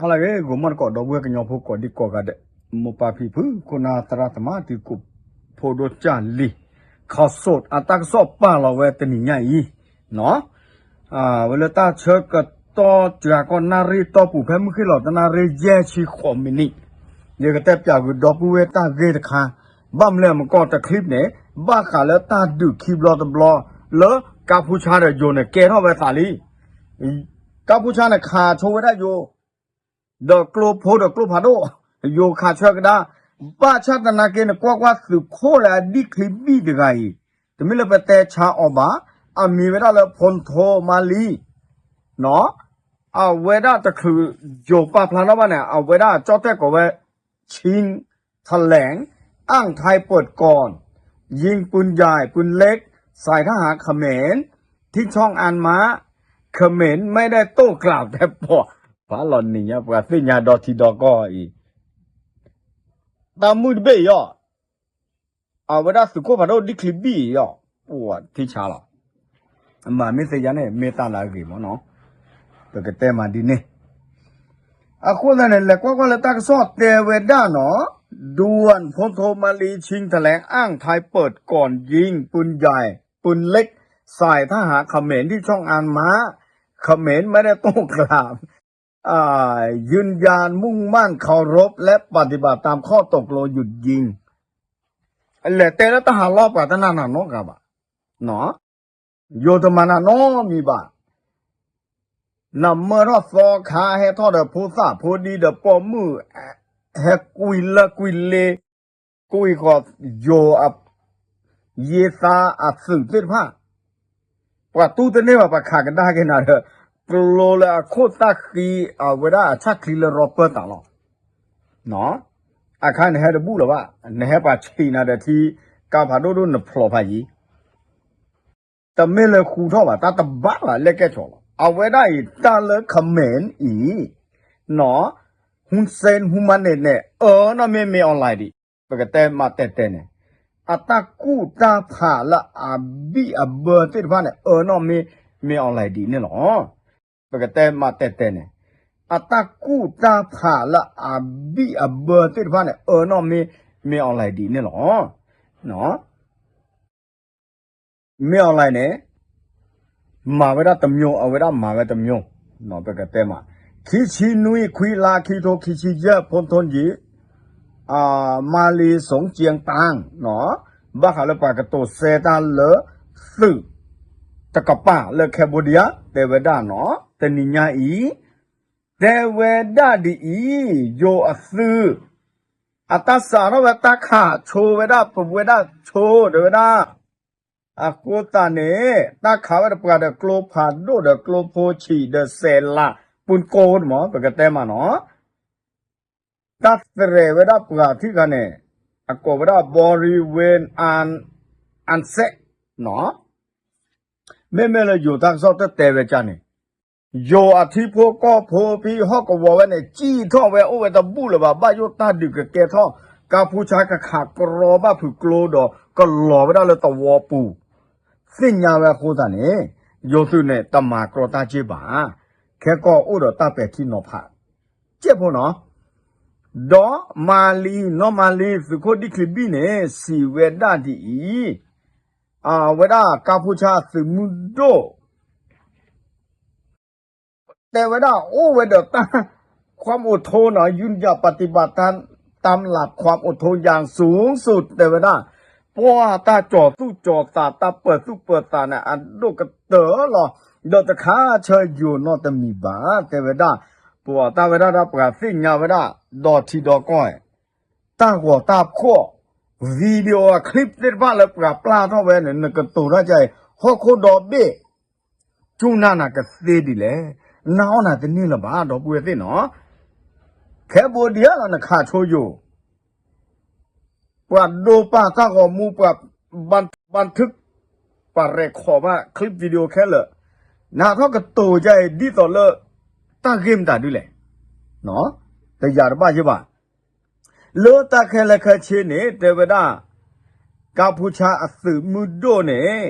ဟါလၢအဂ့ၤ ဂီၤမီၢ်တကိး ဒီပုၢ်ဝဲၢ်ကညီဖိကိးဒံကိးဂၤဒဲး, မိၢ်ပၢ်ဖံဖု ခိၣ်နၢ်သရၣ်သမါ တံၤသကိးဖိဒိၣ်ကၢ်လံၤ, ခီၣ်စိး အတၢ်ကစီၣ်ပာ်လီၤဝဲတနံၤညါအံၤ, ဝဲလၢတၢ်ဆၢကတီၢ် ကၠၤကီၢ်နၣ်ရံၣ်တီၢ်ပူၤ ဖဲမုၢ်ဃ့ၢ်လီၤတနၣ်ရံၣ် ယဲၢ်ဆံဃိးမံးနံး, ယကတဲပၠးကွံာ်ဒီပုၢ်ဝဲၢ်တၢ်ဂ့ၢ်တခါ, ဘၣ်မနုၤလဲၣ် မကီၢ်တချံးန့ၣ် ဘၣ်ဃးလၢတၢ်ဒုးခံဘျီတဘျီ လၢကါဖူဆါဒီးယိၤန့ၣ် ကဲထီၣ်ဝဲသးလံ. ကါဖူဆါန့ၣ် ခးဆိဝဲဒၣ်ယိၤ ဒီးကျိဖိဒီးကျိဖးဒိၣ်, ယိၤခးဆၢကဒါ, ဘၣ်ဆၣ်သနာ်က့ နကွၢ်ကွၢ်သုးခိၣ်လၢအဒံၣ်ချံဘံၣ်တဂၤအံၤ, တမ့ၢ်လၢပတဲဆါအီၤဘၣ်, အမံၤဝဲဒၣ်လၢ ဖိထိမါလံ, အဝဲဒၣ်တချုးယိၤပာ်ဖျါထီၣ်ဘၣ်န့ၣ် အဝဲဒၣ်ကၠီၣ်တဲၣ်ကိးဝဲ ชิงแถลงอ้างไทยเปิดก่อน ยิงปืนใหญ่ปืนเล็กใส่ทหารเขมรที่ช่องอันม้า เขมรไม่ได้โต้กลับ တဲပီၤ, ဖးလီၤနံၤညါ ပှၤသ့ၣ်ညါဒီထံဒီကီၢ်အံၤ, တၢ်မုၢ်တဘ့ၣ်အံၤအီၤ, အဝဲဒၣ်သုးခိၣ်ဖးဒိၣ်ဒံၣ်ချံဘံၣ်အံၤအီၤ, ပှၤထံဆါလီၤ. မ့ၢ်သ့ယါန့ၣ် မ့ၢ်တၢ်လၢအဂ့ၤမးနီၤ, ပကတဲမးဒ်န့ၣ် အဃိသတးန့ၣ် လဲၤကွၢ်ကွၢ်လၢတၢ်ကစီၣ်တဲဝဲဒၣ်နီၤ, ด่วนพลโทมาลีชิงแถลงอ้างไทยเปิดก่อนยิงปืนใหญ่ปืนเล็กใส่ทหารเขมรที่ช่องอันม้า เขมรไม่ได้โต้กลับ ยืนยันมุ่งมั่นเคารพและปฏิบัติตามข้อตกลงหยุดยิง လဲၤတဲလၢတၢ်ဟးလီၢ်ပှၤတနၢ်နၤနီတဂၤဘၣ်, ယိၤတမၤနၤနီတမံၤဘၣ်, နမၢထီၣ်သီခါ ဟဲထီၣ်ဒီးဖိသၣ်ဖိဒံဒီးပိာ်မုၣ်, ဟဲကွံာ်လၢကွံာ်လ့ၤ, ကွံာ်ဃီၤယိၤ ယ့သါအသုးသ့ၣ်တဖၣ်, ပှၤတူၢ်တန့ၢ်ဘၣ် ပှၤခးကဒါက့ၤနၤဒီး ကျိလၢအခိၣ်သၣ်ဃံ အဝဲဒၣ်အဆၣ်ချံလၢရီပၢၢ်တၢ်လီၤ. အခါနဟဲတဘူၣ်လၢၤဘၣ်, နဟဲပှၤဆံးနၤဒီးထံ ကါဖးဒိၣ်ဒိၣ်နဖျိးဖးယံၤ တမ့ၢ်လၢဃူထီၣ်ဘၣ် တၢ်တဘၣ်ဘၣ် လဲၣ်ကဲၣ်ဆိးလီၤ. အဝဲဒၣ်အံၤ တၢ်လၢ command အံၤ, နီၢ် Hun Sen ဟူမါန့ၣ်န့ၣ် အၢနီၣ်မ့ၢ် မ့ၢ် online ဒံး, ပကတဲမးတဲတဲန့ၣ်, အတၢ်ကူၣ်တၢ်ဖးလၢအဘံၣ်အဘၢသ့ၣ်တဖၣ်န့ၣ် အၢနီၣ်မ့ၢ် မ့ၢ် online ဒံးန့ၣ်လီၤ. ပကတဲမးတဲတဲန့ၣ်, အတၢ်ကူၣ်တၢ်ဖးလၢအဘံၣ်အဘၢသ့ၣ်တဖၣ်န့ၣ် အၢနီၣ်မ့ၢ် မ့ၢ် online ဒံးန့ၣ်လီၤ. မ့ၢ် online န့ၣ် မၤဝဲဒၣ်တမျိုး အဝဲဒၣ်မၤဝဲတမျိုး, ပကတဲမး, ခံဆံနွံ ခွံလါ ခံထိခံဆံယဲၢ် ဖိထိယံၤ, မၤလံၤစိာ်ကၠံတၢ်, ဘၣ်ဃးလၢပှၤကတိၤစဲတၢ်လၢ သုးတကပၤလၢ Cambodia တဲဝဲဒၣ်နီၤ, တနံၤညါအံၤ တဲဝဲဒၣ်ဒ်အံၤ, ယိၤအသုး အတၢ်စးထီၣ်ဝဲတၢ်ခးဆိဝဲဒၣ် ပဝဲဒၣ်ဆိ တဲဝဲဒၣ်, အဃိသတးန့ၣ် တၢ်ခးဝဲဒၣ်ပှၤဒီးကျိဖးဒိၣ်ဒီးကျိဖိဆံးဒီးစဲးလး ပုၢ်ကိၢ်မး ပကတဲမးနီၤ, တၢ်သရဲးဝဲဒၣ်ပှၤထံၣ်ခါန့ၣ် အကိးဝဲဒၣ် บริเวณอัน อันเซะ နီၤ, မ့မ့ၢ်လၢယိၤတၢ်ကစီၣ်တတဲဝဲကၢ်န့ၣ် ယိၤအထံဖိကီၢ်ဖိဖံဟီၣ်ကဝီၤဝဲန့ၣ် ကံၣ်ထီၣ်ဝဲအိၣ်ဝဲတဘူၣ်လၢၤဘၣ်, ဘၣ်ယိၣ်တၢ်ဒုးကကဲထီၣ်, ကါဖူဆါကခးကြီဘၣ်ဖုးကျိဒီး ကလီၤဝဲဒၣ်လၢသဝီပူၤ, သ့ၣ်ညါဝဲအဃိသတးန့ၣ် ယိၤသုးန့ၣ် တမၤကြီတၢ်က့ၢ်ဘၣ်, ခဲကီၢ်အိၣ်ဒီးတၢ်ပဲာ်ထံနီၤဖး ကဲၣ်ဖိနီၤ, ဒီးမၤလံၤ နီၢ်မၤလံၤ သုးခိၣ်ဒံၣ်ချံဘံၣ်န့ၣ် စံးဝဲဒၣ်ဒ်အံၤ, အဝဲဒၣ်ကါဖူဆါအသုးမုၢ်ဒိၣ် တဲဝဲဒၣ်အိၣ်ဝဲဒီးတၢ် ความอดทนနီၤ, ยืนหยัดปฏิบัติตามหลักความอดทนอย่างสูงสุด တဲဝဲဒၣ်, ပှၤတၢ်ကၠီၤသူၣ်ကၠီၤသး တၢ်ပၢၤသူၣ်ပၢၤသးန့ၣ် အဒိၣ်ကတၢၢ်လီၤ, ဒီးတခါဆၢယိၤနီတမံၤဘၣ် တဲဝဲဒၣ်, ပှၤတၢ်ဝဲဒၣ်ဒီးပှၤသ့ၣ်ညါဝဲဒၣ် ဒီထံဒီကီၢ် တၢ်ဂီၤတၢ်ဖှီၣ် video clip သ့ၣ်တဖၣ်လၢပှၤပျၢ်ထီၣ်ဝဲန့ၣ် နကတိၤတၢ်ကါအံၤ ဟီၣ်ခိၣ်ဒီဘ့ၣ် ကၠူၢ်နၢ်နၤကသ့ဒ်လဲၣ်, နၢ်အီၣ်နၤတန့ၢ်လၢၤဘၣ် ဒီပုၢ်ဝဲၢ်သ့ၣ်နီၤ, ခဲဘိဒံးလီၤ နခးဆိယိၤ ပှၤဒိပာ်တၢ်ဂီၤမူ ပှၤ บันทึก ပှၤ record ဘၣ် clip video ခဲလၢာ်, နဟးထီၣ်ကတိၤကါအံၤ ဒ်သိးလၢ တၢ်ဂ့ၢ်မတၤဒ်လဲၣ်, တယာ်တဘၣ်ယဲဘၣ်, လၢတၢ်ခဲလၢာ်ခဲဆ့န့ၣ် တဲဝဲဒၣ် ကါဖူဆါအသုးမုၢ်ဒိၣ်န့ၣ်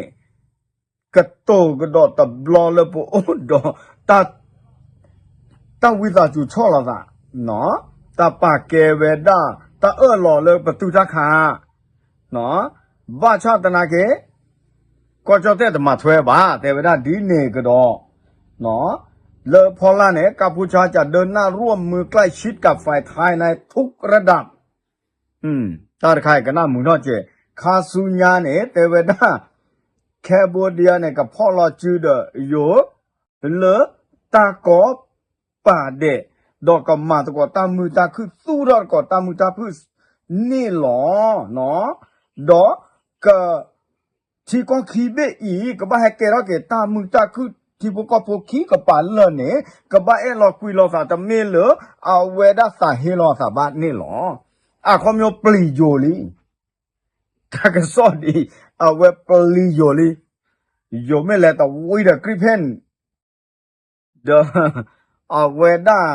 ကတိၤကဒီးတဘျီလၢပအိၣ်ဒီးတၢ် တၢ်ဝံသးစူၤဆီၣ်လီၤသး, တၢ်ပာ်ကဲဝဲဒၣ် တၢ်အၢၣ်လီၤလၢပသုးတၢ်ခါ, ဘၣ်ဆၣ်သနာ်က့ ကီၢ်ကၠီၣ်တဲၣ်တမၤထွဲဘၣ် တဲဝဲဒၣ်ဒ်န့ၣ်ကဒီး, လၢဖီလာ်န့ၣ် กัมพูชาจะเดินหน้าร่วมมือใกล้ชิดกับฝ่ายไทยในทุกระดับ တၢ်တခါအံၤကနၣ်မုာ်ထီၣ်ကဲး, ခါဆူညါန့ၣ် တဲဝဲဒၣ် Cambodia န့ၣ် ကဖီၣ်လီၤစုဒီးယိၤ လၢတၢ်ကီပာ်ဒဲး, ဒီးကမၤသကိးတၢ်မုာ်တၢ်ခုၣ် သူၣ်ထီၣ်သကိးတၢ်မုာ်တၢ်ခုၣ်န့ၣ်လီၤ. ဒီးက ထံကီၢ်ခံဘ့ၣ်အံၤ ကဘၣ်ဟဲကဲထီၣ်က့ၤတၢ်မုာ်တၢ်ခုၣ် ထံဖိကီၢ်ဖိခံကပၤလၢာ်န့ၣ် ကဘၣ်အဲၣ်လီၤကွံလီၤသးတမ့ၢ်လၢ အဝဲဒၣ်သးဟ့လီၤသးဘၣ်န့ၣ်လီၤ. အခီပညီပျံၤယိၤလံ, တၢ်ကစီၣ်ဒ်အံၤ အဝဲပျံၤယိၤလံ, ယိၤမ့ၢ်လဲၤတဝံဒီး Gripen ဒီး အဝဲဒၣ်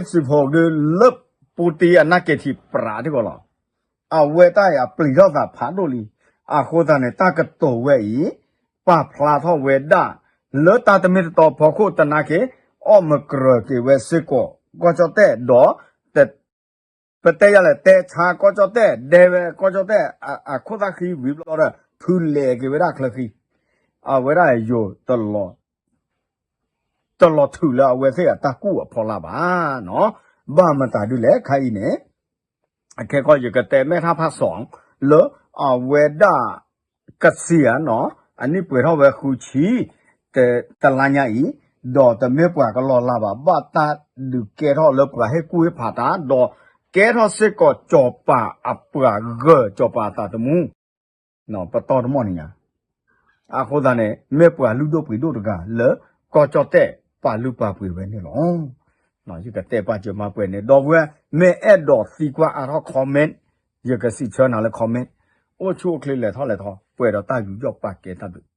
F စံးဖိးဒုလၢ ပူတံအနၢ်က့ၤထံးပြးထံၣ်ကီးလီၤ. အဝဲတၢ်အံၤအပျံၤထီၣ်သးဖးဒိၣ်လံ. အဃိသတးန့ၣ် တၢ်ကတိၤဝဲအံၤ ပာ်ဖျါထီၣ်ဝဲဒၣ် လၢတၢ်တမ့ၢ်တတီဖီခိၣ်သနာ်က့ အီၣ်မၢကြၢးက့ၤဝဲစ့ၢ်ကီး ကီၢ်ကၠီၣ်တဲၣ်ဒီး ပတဲယၤလဲၣ် တဲဆါကီၢ်ကၠီၣ်တဲၣ် ဒဲဝဲကီၢ်ကၠီၣ်တဲၣ် အခိၣ်သၣ်ဃံဝံၤဘျီဒီး ဖုလဲၤက့ၤဝဲဒၣ်ချၢဃံ, အဝဲဒၣ်ယိၤ တလီၤထုးလၢအဝဲသ့ၣ်အတၢ်ကူၣ်အဖီလာ်ဘၣ်နီၤ. ဘၣ်မတၤဒ်လဲၣ်ခဲအံၤန့ၣ် အခဲကီၢ်ယကတဲမဲာ်ထၣ်ဖးစီၤ လၢအဝဲဒၣ်ကစံးဧါနီၤ အနံၣ်ပှဲၤထီၣ်ဝဲဃုဆံ တလါညါအံၤ ဒီးတမ့ၢ်ပှၤကလီၤလးဘၣ် ဘၣ်တၢ်ဒုးကဲထီၣ်လၢပှၤဟ့ၣ်ကူၣ်ဟ့ၣ်ဖးတၢ် ဒီးကဲထီၣ်စ့ၢ်ကီးစီၤပၤအပှၤဂၢၢ် စီၤပၤအသးသမူ ပတီၢ်တမီၢ်န့ၣ်ညါ အဃိသတးန့ၣ် မ့ၢ်ပှၤလုၢ်ဒိၣ်ပှ့ၤဒိၣ်တဂၤလၢကီၢ်ကၠီၣ်တဲၣ်ပာ်လုၢ်ပာ်ပှ့ၤဝဲန့ၣ်လီၤ. ယကတဲပာ်စၢၤမၤပှဲၤန့ၣ် ဒီပုၢ်ဝဲၢ် မ့ၢ်အဲၣ်ဒိးသံကွၢ်အါထီၣ် comment ယကစံးဆၢနၤလၢ comment အိၣ်ဆူၣ်အိၣ်ချ့လဲၤထီၣ်လဲၤထီၣ် ပှဲၤဒီးတၢ်ယူးယီၣ်ပာ်ကဲတၢ်ဘျုး